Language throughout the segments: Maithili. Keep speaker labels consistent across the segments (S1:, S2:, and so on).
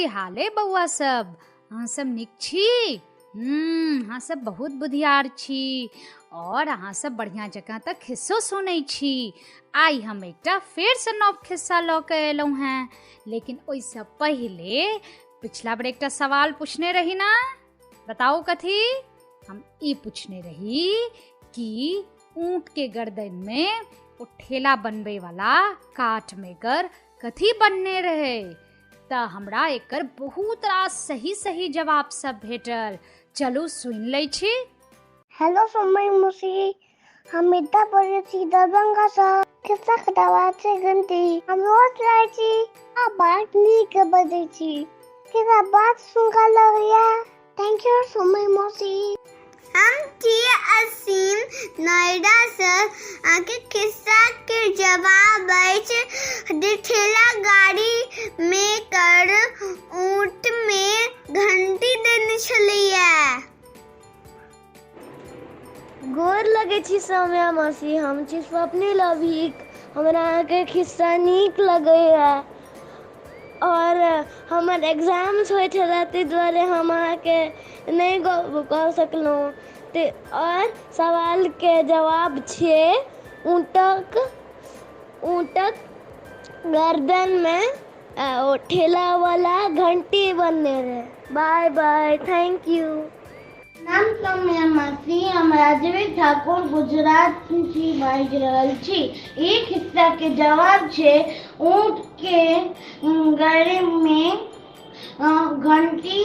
S1: की हाल है बौआ सब? अहाँ सब नीक छी? अहाँ सब बहुत बुधियार छी और अहाँ सब बढ़िआँ जकाँ तऽ खिस्सो सुनै छी। आइ हम एकटा फेरसँ नव खिस्सा लऽ कऽ एलहुँ हेँ, लेकिन ओहिसँ पहिले पिछला बेर एकटा सवाल पूछने रही ना, बताउ कथी? हम ई पूछने रही कि ऊँट के गर्दन में ओ ठेला बनबै वाला काठ मेकर कथी बनने रहे? तऽ हमरा एकर बहुत रास सही सही जवाब सब भेटल। चलू सुनि लै छी।
S2: हेलो समय मौसी, हम मिता बजै छी दरभंगा सँ। खिस्सा खटावा छै घंटी हम रोज जाइ छी आ बात नीक बजै छी। खिस्सा बात सुनका लगैया। Thank you समय मौसी।
S3: हम छी असीम नोएडा से। अहाँके खिस्सा के जवाब अछि ठेला गाड़ी में कर ऊँट में घंटी देने छलैया।
S4: गोर लगै छी सौम्या मौसी, हम छी स्वप्निल अभीक। हमरा अहाँके खिस्सा नीक लगैया और हमर एग्जाम्स होइ छलै ताहि दुआरे हम अहाँके नहि गप कऽ सकलहुँ। और सवालके जवाब छै ऊँटक ऊँटक गर्दनमे ओ ठेलावला घंटी बन्हने रहै। बाय बाय, thank you.
S5: नाम सौम्या मासी, हम राजवीर ठाकुर गुजरात छी बाजि रहल छी। ई खिस्सा के जवाब छै ऊँट के गले में घंटी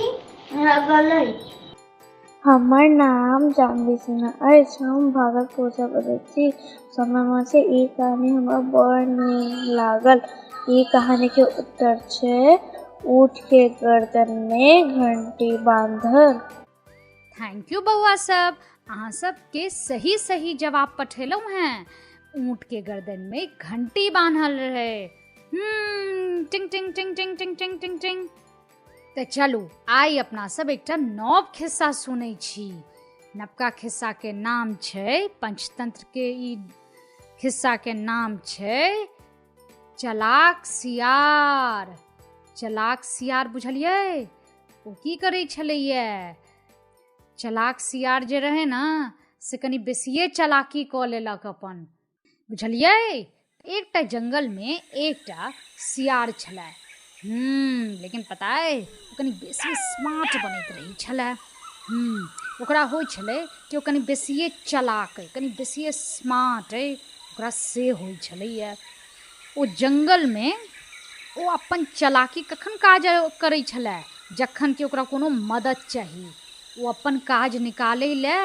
S5: लगल अछि।
S6: हमर नाम जानवी सिन्हा अछि, हम भागलपुरसँ बजैत छी। सौम्या मौसी, ई कहानी हमरा बड़ नीक लागल। ई कहानीके उत्तर छै ऊँटके गर्दनमे घंटी बान्धल।
S1: Thank you बौआ सब, अहाँ सबके सही सही जवाब पठेलहुँ हेँ। ऊँट के गर्दन में घंटी बान्हल रहे। टिंग टिंग टिंग टिंग टिंग टिंग टिंग टिंग। तऽ चलू आइ अपना सब एकटा नव खिस्सा सुनै छी। नवका खिस्सा के नाम छै पंचतंत्र के, ई खिस्सा के नाम छै चलाक सियार। चलाक सियार बुझलियै? ओ की करै छलैया? चलाक सियार जे रहै ने से कनि बेसिए चलाकी कऽ लेलक अपन, बुझलियै? एकटा जंगलमे एकटा सियार छलै। लेकिन पता अइ ओ कनि बेसी स्मार्ट बनैत रहै छलै। ओकरा होइ छलै कि ओ कनि बेसिए चलाक अइ, कनि बेसिए स्मार्ट अइ, ओकरा से होइ छलैया। ओ जंगलमे ओ अपन चलाकी कखन काज करै छलै? जखन कि ओकरा कोनो मदद चाही। ओ अपन काज निकालै लए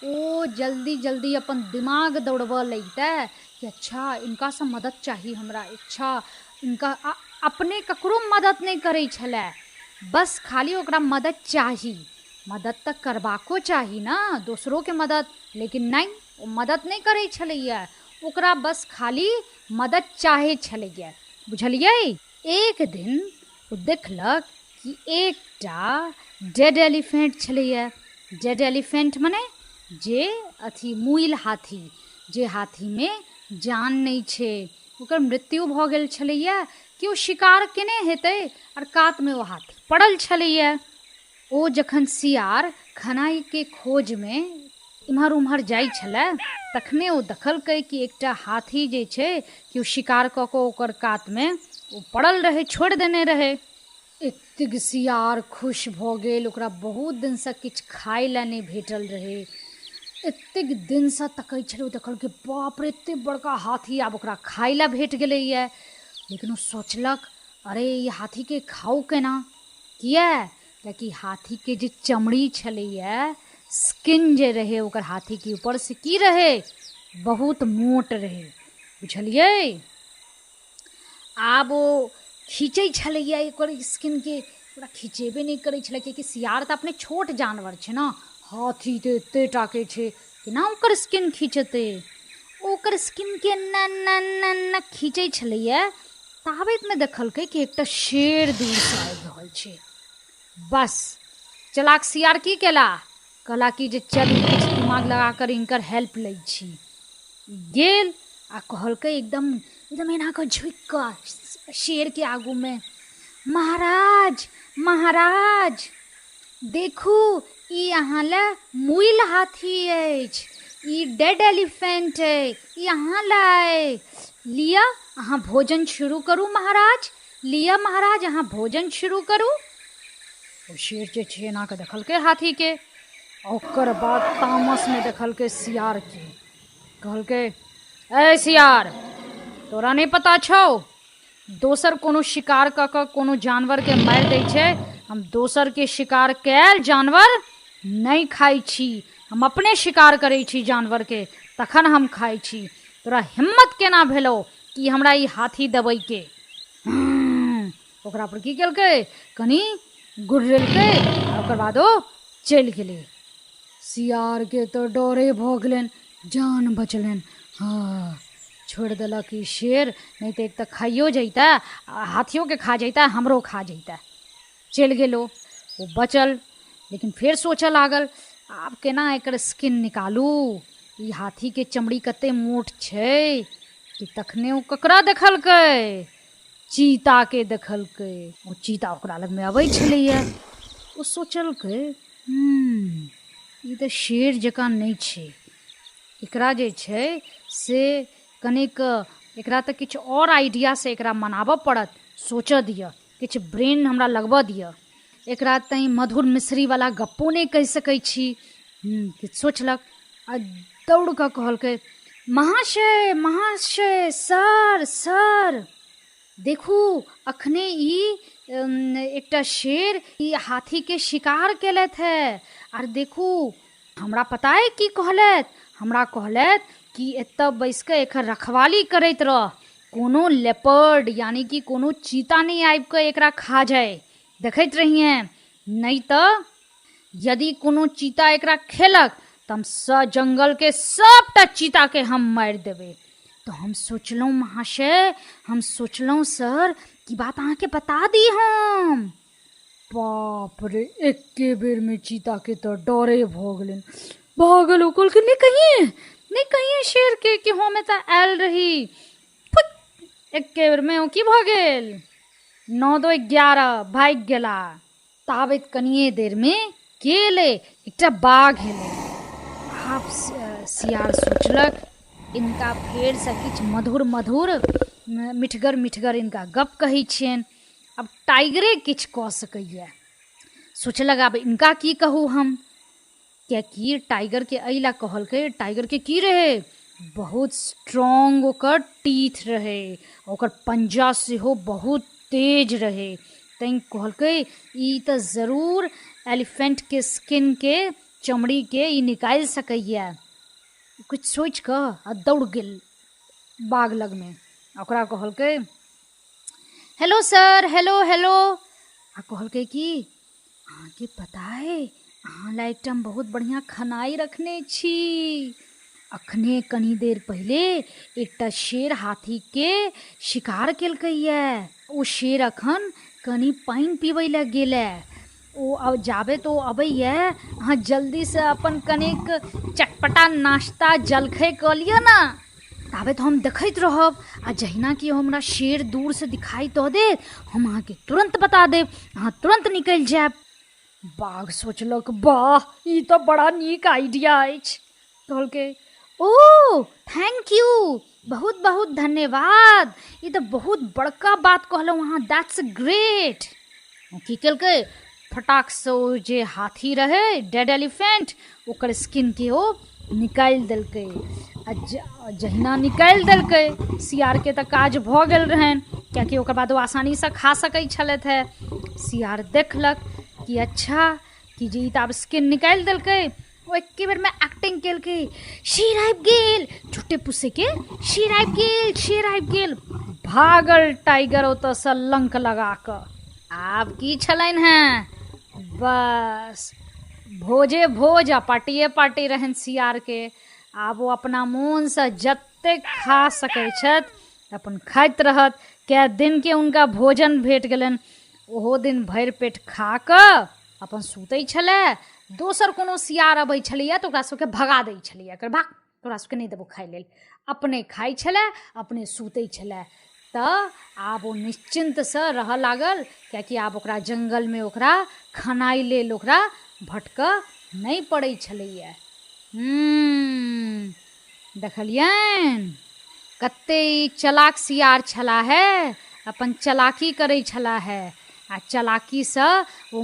S1: ओ जल्दी जल्दी अपन दिमाग दौड़बऽ लगितै कि अच्छा इनकासँ मदद चाही हमरा, अच्छा इनका अपने ककरो मदद नहि करै छलै, बस खाली ओकरा मदद चाही। मदद तऽ करबाको चाही ने, दोसरोके मदद, लेकिन नहि, ओ मदद नहि करै छलैया, ओकरा बस खाली मदद चाहै छलैया, बुझलियै? एक दिन ओ देखलक कि एकटा डेड एलिफेंट छलैया। डेड एलिफेंट मने जे अथी मुइल हाथी, जे हाथीमे जान नहि छै, ओकर मृत्यु भऽ गेल छलैया। केओ शिकार केने हेतै आओर कातमे ओ हाथी पड़ल छलैया। ओ जखन सियार खेनाइके खोजमे इम्हर उम्हर जाइ छलै तखने ओ देखलकै कि एकटा हाथी जे छै केओ शिकार कऽ कऽ ओकर कातमे ओ पड़ल रहै, छोड़ि देने रहै। एतेक सियार खुश भऽ गेल, ओकरा बहुत दिनसँ किछु खाइ लए नहि भेटल रहै, एतेक दिनसँ तकै छलै। ओ देखलकै बाप रे एतेक बड़का हाथी, आब ओकरा खाइ लए भेट गेलैए। लेकिन ओ सोचलक अरे ई हाथीके खाउ केना? किया? कियाकि हाथीके जे चमड़ी छलैए, स्किन जे रहै ओकर हाथीके ऊपर से की रहै, बहुत मोट रहै, बुझलियै? आब ओ खींचै छलैया ओकर स्किनके, ओकरा खिचेबे नहि करै छलै, कियाकि सियार तऽ अपने छोट जानवर छै ने, हाथी तऽ एते टाके छै, केना ओकर स्किन खींचतै? ओकर स्किनके एना एना एना एना खींचै छलैया। ताबतमे देखलकै कि एकटा शेर दूरसँ आबि रहल छै। बस चलाक सियार की केला? कहला कि जे चलू किछु दिमाग लगा कर हिनकर हेल्प लै छी। गेल आ कहलकै एकदम एकदम एना कऽ झुकि कऽ शेरके आगूमे, महाराज महाराज देखू, ई अहाँ लए मुइल हाथी अछि, ई डेड एलिफेंट अइ, ई अहाँ लए अइ, लिअ अहाँ भोजन शुरू करू महाराज, लिअ महाराज अहाँ भोजन शुरू करू। ओ शेर जे छै एना कऽ देखलकै हाथीके, ओकर बाद तामसमे देखलकै सियारके, कहलकै ऐ सियार, तोरा नहि पता छौ दोसर कोनो शिकार कऽ कऽ कोनो जानवरके मारि दै छै, हम दोसरके शिकार कयल जानवर नहि खाइ छी, हम अपने शिकार करै छी जानवरके तखन हम खाइ छी, तोरा हिम्मत केना भेलौ कि हमरा ई हाथी देबैके। ओकरा पर की केलकै, कनि गुर्रेलकै आ ओकर बाद ओ चलि गेलै। सियारके तऽ डरे भऽ गेलनि, जान बचलनि, हँ छोड़ि देलक ई शेर, नहि तऽ एक तऽ खाइयो जैता आ हाथियोके खा जैता, हमरो खा जैता। चलि गेल ओ बचल। लेकिन फेर सोचऽ लागल आब केना एकर स्किन निकालू, ई हाथीके चमड़ी कते मोट छै। कि तखने ओ ककरा देखलकै, चीताके देखलकै। ओ चीता ओकरा लगमे अबै छलैए। ओ सोचलकै ई तऽ शेर जकाँ नहि छै, एकरा जे छै से कनिक एकरा तऽ किछु आओर आइडियासँ एकरा मनाबऽ पड़त, सोचऽ दिअ, किछु ब्रेन हमरा लगबऽ दिअ, एकरा तैँ मधुर मिश्रीवला गप्पो नहि कहि सकै छी। किछु सोचलक आ दौड़ कऽ कहलकै महाशय महाशय, सर सर देखू अखने ई एकटा शेर ई हाथीके शिकार केलथि हे, आर देखू हमरा पता अइ की कहलथि, हमरा कहलथि कि एतऽ बैस कऽ एकर रखवाली करैत रह, कोनो लेपर्ड यानि कि कोनो चीता नहि आबि कऽ एकरा खा जाय, देखैत रहिहेँ, नहि तऽ यदि कोनो चीता एकरा खेलक तऽ हम जंगलके सबटा चीताके हम मारि देबै। तऽ हम सोचलहुँ महाशय, हम सोचलहुँ सर कि बात अहाँके बता दी हम। बाप रे, एके बेरमे चीताके तऽ डरे भऽ गेलनि, भऽ गेल। ओ कहलकै नहि कहिए, नहि कहिए शेरके कि हम एतऽ आयल रही। फुट, एके बेरमे ओ की भऽ गेल, 9 2 11 भागि गेला। ताबैत कनिए देरमे के एलै, एकटा बाघ एलै। आब सियार सोचलक इनका फेरसँ किछु मधुर मधुर मिठगर मिठगर इनका गप कहै छियनि, आब टाइगरे किछु कऽ सकैए। सोचलक आब इनका की कहू हम, किएकि टाइगरके एहि लए कहलकै, टाइगरके की रहै, बहुत स्ट्रॉन्ग ओकर टीथ रहै, ओकर पंजा सेहो बहुत तेज रहै, तैँ कहलकै ई तऽ जरूर एलिफेंटके स्किनके चमड़ीके ई निकालि सकैए। किछु सोचि कऽ आ दौड़ गेल बाघ लगमे, ओकरा कहलकै हेलो सर, हेलो हेलो, आ कहलकै कि अहाँके पता अइ अहाँ लए एकटा हम बहुत बढ़िआँ खेनाइ रखने छी, अखने कनी देर पहिले एकटा शेर हाथीके शिकार केलकैए, ओ शेर अखन कनी पानि पीबै लए गेलए, ओ जाबे तऽ ओ अबैए अहाँ जल्दीसँ अपन कनिक चटपटा नाश्ता जलखै कऽ लिअ ने, ताबे तऽ हम देखैत रहब आ जहिना कि हमरा शेर दूरसँ दिखाई दऽ देत हम अहाँके तुरन्त बता देब, अहाँ तुरन्त निकलि जायब। बाघ सोचलक वाह ई तऽ बड़ा नीक आइडिया अछि। कहलकै ओ thank you, बहुत बहुत धन्यवाद, ई तऽ बहुत बड़का बात कहलहुँ अहाँ, that's great. ओ की केलकै, फटाकसँ ओ जे हाथी रहै डेड एलिफेंट ओकर स्किनके ओ निकालि देलकै आ जहिना निकालि देलकै सियारके तऽ काज भऽ गेल रहनि, किएकि ओकर बाद ओ आसानीसँ खा सकै छलथि हेँ। सियार देखलक कि अच्छा कि जे ई तऽ आब स्किन निकालि देलकै, ओ एके बेरमे एक्टिंग केलकै शेर आबि गेल, झूठे फूसेके शेर आबि गेल, शेर आबि गेल। भागल टाइगर ओतऽसँ लंक लगा कऽ। आब की छलनि हेँ, बस भोजे भोज आ पार्टिए पार्टी रहनि सियारके। आब ओ अपना मोनसँ जतेक खा सकै छथि अपन खाइत रहत। कए दिनके हुनका भोजन भेट गेलनि, ओहो दिन भरि पेट खा कऽ अपन सुतै छलै। दोसर कोनो सियार अबै छलैए तऽ ओकरा सबके भगा दै छलैए, कर भाग तोरा सबके नहि देबौ खाइ लेल। अपने खाइ छलै, अपने सुतै छलै। तऽ आब ओ निश्चिन्तसँ रहऽ लागल, कियाकि आब ओकरा जङ्गलमे ओकरा खेनाइ लेल ओकरा भटकऽ नहि पड़ै छलैए। देखलियनि कते ई चलाक सियार छलाह हे, अपन चलाकी करै छलाह हे, आ चलाकीसँ ओ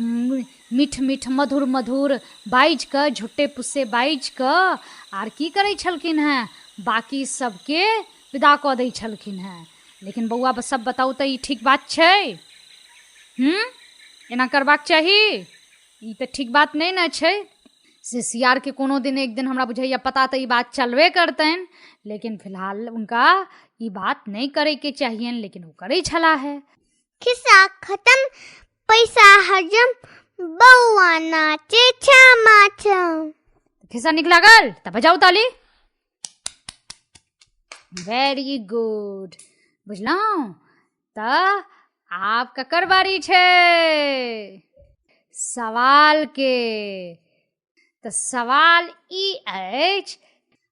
S1: मीठ मीठ मधुर मधुर बाजि कऽ, झुट्टे पुस्से बाजि कऽ आर की करै छलखिन हेँ, बाँकी सबके विदा कऽ दै छलखिन हेँ। लेकिन बौआ सब बताउ तऽ ई ठीक बात छै? एना करबाक चाही? ई तऽ ठीक बात नहि ने छै। से सियारके कोनो दिन एक दिन हमरा बुझाइए पता तऽ ई बात चलबे करतनि, लेकिन फिलहाल हुनका ई बात नहि करैके चाहियनि, लेकिन ओ करै छलाह हे।
S3: खिस्सा खत्म, पैसा हजम, बौआ नाचे छमा छम।
S1: खिस्सा नीक लागल तऽ बजाउ ताली। वेरी गुड, बुझलहुँ? तऽ आब ककर बारी छै सवाल के? तऽ सवाल ई अछि,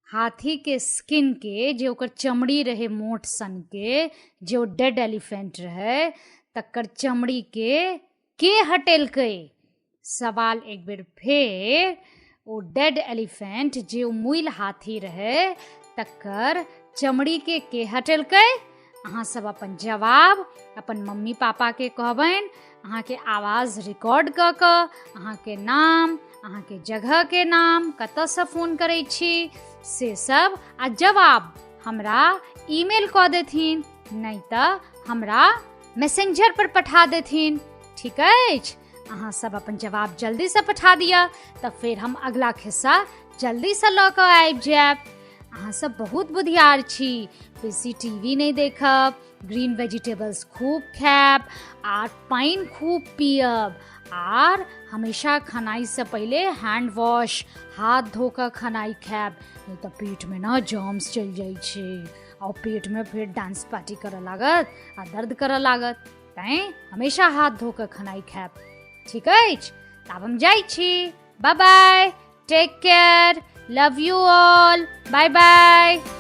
S1: हाथी के स्किन के जे ओकर चमड़ी रहे मोट सन के, जे ओ डेड एलिफेंट रहे, तकर चमड़ी के हटेलकै? सवाल एक बेर फेर, ओ डेड एलिफेंट जे ओ मुइल हाथी रहे तकर चमड़ी के हटेलकै? अहाँ सब अपन जवाब अपन मम्मी पापा के कहबनि, अहाँके आवाज रिकॉर्ड कऽ कऽ, अहाँके नाम, अहाँके जगह के नाम, कतऽसँ फोन करै छी से सब, आ जवाब हमरा ईमेल कऽ देथिन, नहि तऽ हमरा मैसेंजर पर पठा देथिन। ठीक अछि? अहाँ सब अपन जवाब जल्दीसँ पठा दिअ, तऽ फेर हम अगला खिस्सा जल्दीसँ लऽ कऽ आबि जायब। अहाँ सब बहुत बुधियार छी, बेसी टीवी नहि देखब, ग्रीन वेजिटेबल्स खूब खायब, आर पानि खूब पियब, आर हमेशा खेनाइसँ पहिले हैंड वॉश, हाथ धो कऽ खेनाइ खायब, नहि तऽ पेटमे ने जर्म्स चलि जाइ छै, आ पेटमे फेर डांस पार्टी करऽ लागत आ दर्द करऽ लागत। तैँ हमेशा हाथ धो कऽ खेनाइ खायब। ठीक अछि? तऽ आब हम जाइ छी। Bye bye, take care, love you all, bye bye.